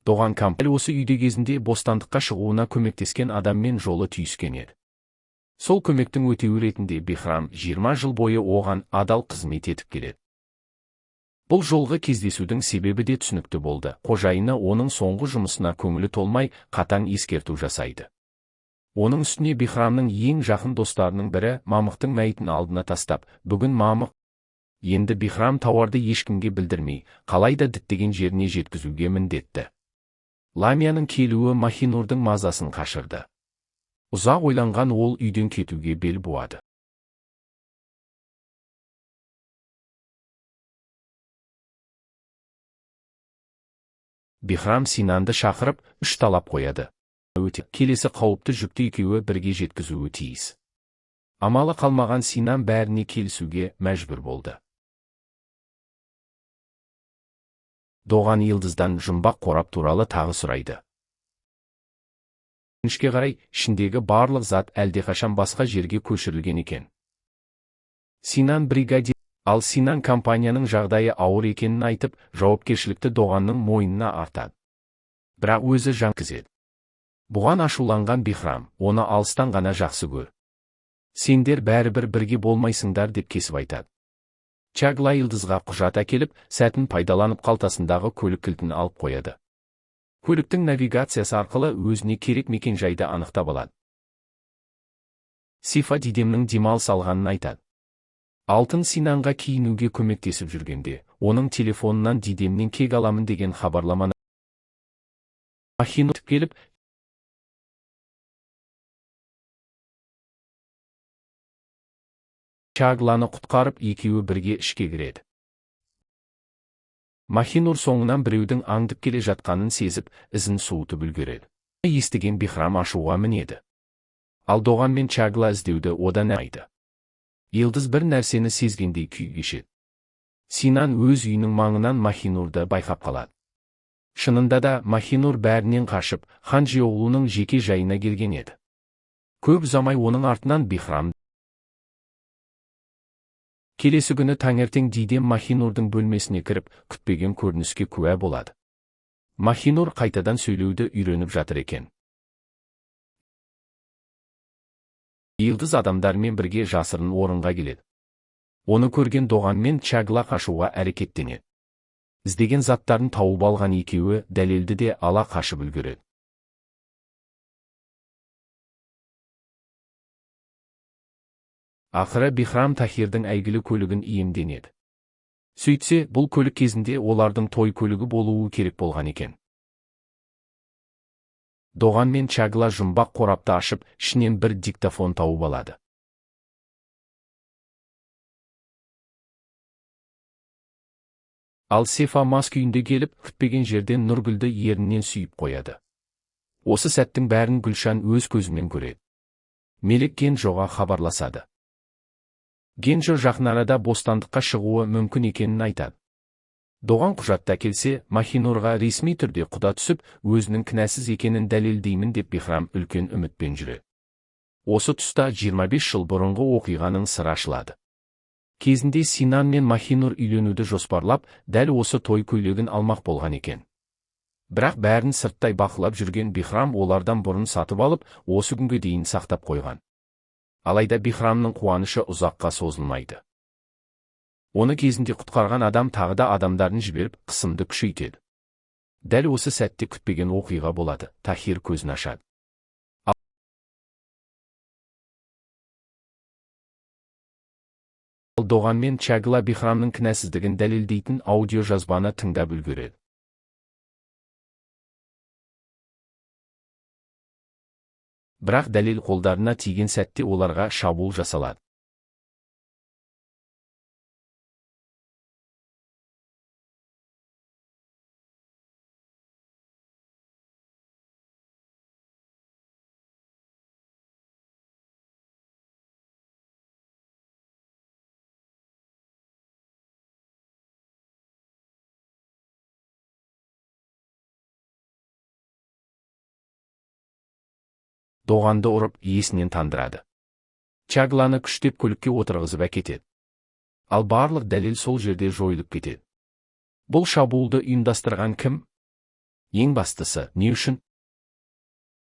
Доған Камп дәл осы үйде кезінде бостандыққа шығуына көмектескен адаммен жолы түйіскен еді. Сол көмектің өтеуі ретінде Бихрам 20 жыл бойы оған адал қызмет етіп келеді. Бұл жолғы кездесудің себебі де түсінікті болды. Қожайыны оның соңғы жұмысына көңілі толмай, қатаң ескерту жасайды. Оның үстіне Бихрамның ең жақын достарының бірі Мамықтың мәйітін алдына тастап, бүгін Мамық. Енді Бихрам тауарды ешкімге білдірмей, қалайда діттеген жеріне жеткізуге міндетті. Ламияның келуі Махинурдың мазасын қашырды. Ұзақ ойланған ол үйден кетуге бел буады. Бихрам Синанды шақырып, үш талап қояды. Өте келесі қауіпті жүкті екеуі бірге жеткізуі тиіс. Амалы қалмаған Синан бәріне келісуге мәжбүр болды. Доған Йылдыздан жұмбақ қорап туралы тағы сұрайды. Өкінішке қарай, ішіндегі барлық зат әлдеқашан басқа жерге көшірілген екен. Синан бригадир, ал Синан компанияның жағдайы ауыр екенін айтып, жауапкершілікті Доғанның мойнына артады. Бірақ өзі жанкізеді. Бұған ашуланған Бихрам, оны алыстан ғана жақсы көр. Сендер бәрібір бірге болмайсыңдар деп кесіп айтады. Чагла Йылдызға құжат әкеліп, сәтін пайдаланып қалтасындағы көлік кілтін алып қояды. Көліктің навигациясы арқылы өзіне керек мекен-жайды анықтап алады. Сифа Дидемнің демалыс алғанын айтады. Алтын Синанға киінуге көмектесіп жүргенде, оның телефонынан Дидемнен кек аламын деген хабарламаны Махинур келіп, Чагланы құтқарып, екеуі бірге ішке кіреді. Махинур соңынан біреудің аңдып келе жатқанын сезіп, ізін суытып үлгереді. Естіген Бихрам ашуға мінеді. Ал Доған мен Чагла іздеуді одан айды. Йылдыз бір нәрсені сезгендей күй кешеді. Синан өз үйінің маңынан Махинурды байқап қалады. Шынында да Махинур бәрінен қашып, Ханжиоғлуның жеке жайына келген еді. Көп ұзамай оның артынан Бихрам. Келесі күні таңертең Дидем Махинурдың бөлмесіне кіріп, күтпеген көрініске куә болады. Махинур қайтадан сөйлеуді үйреніп жатыр екен. Йылдыз адамдармен бірге жасырын орынға келеді. Оны көрген Доған мен Чагла қашуға әрекеттенеді. Іздеген заттарын тауып алған екеуі дәлелді де ала қашып үлгереді. Ақыры Бихрам Тахирдің әйгілі көлігін иемденеді. Сөйтсе, бұл көлік кезінде олардың той көлігі болуы керек болған екен. Доған мен Чагла жұмбақ қорапты ашып, ішінен бір диктофон тауып алады. Ал Сефа мас күйінде келіп, күтпеген жерден Нұргүлді ерінен сүйіп қояды. Осы сәттің бәрін Гүлшан өз көзімен көреді. Мелек Генжоға хабарласады. Генжо жақын арада бостандыққа шығуы мүмкін екенін айтады. Доған құжатты әкелсе, Махинурға ресми түрде құда түсіп, өзінің кінәсіз екенін дәлелдеймін деп Бихрам үлкен үмітпен жүреді. Осы тұста 25 жыл бұрынғы оқиғаның сыры ашылады. Кезінде Синан мен Махинур үйленуді жоспарлап, дәл осы той көйлегін алмақ болған екен. Бірақ бәрін сырттай бақылап жүрген Бихрам олардан бұрын сатып алып, осы күнге дейін сақтап қойған. Алайда Бихрамның қуанышы ұзаққа созылмайды. Оны кезінде құтқарған адам тағы да адамдарын жіберіп, қысымды күшейтеді. Дәл осы сәтте күтпеген оқиға болады. Тахир көзін ашады. Ал Доған мен Чагла Бихрамның кінәсіздігін дәлелдейтін аудио жазбаны тыңдап үлгереді. Бірақ дәлел қолдарына тиген сәтте оларға шабуыл жасалады. Доғанды ұрып, есінен тандырады. Чагланы күштеп көлікке отырғызып әкетеді. Ал барлық дәлел сол жерде жойылып кетеді. Бұл шабуылды ұйымдастырған кім? Ең бастысы, не үшін?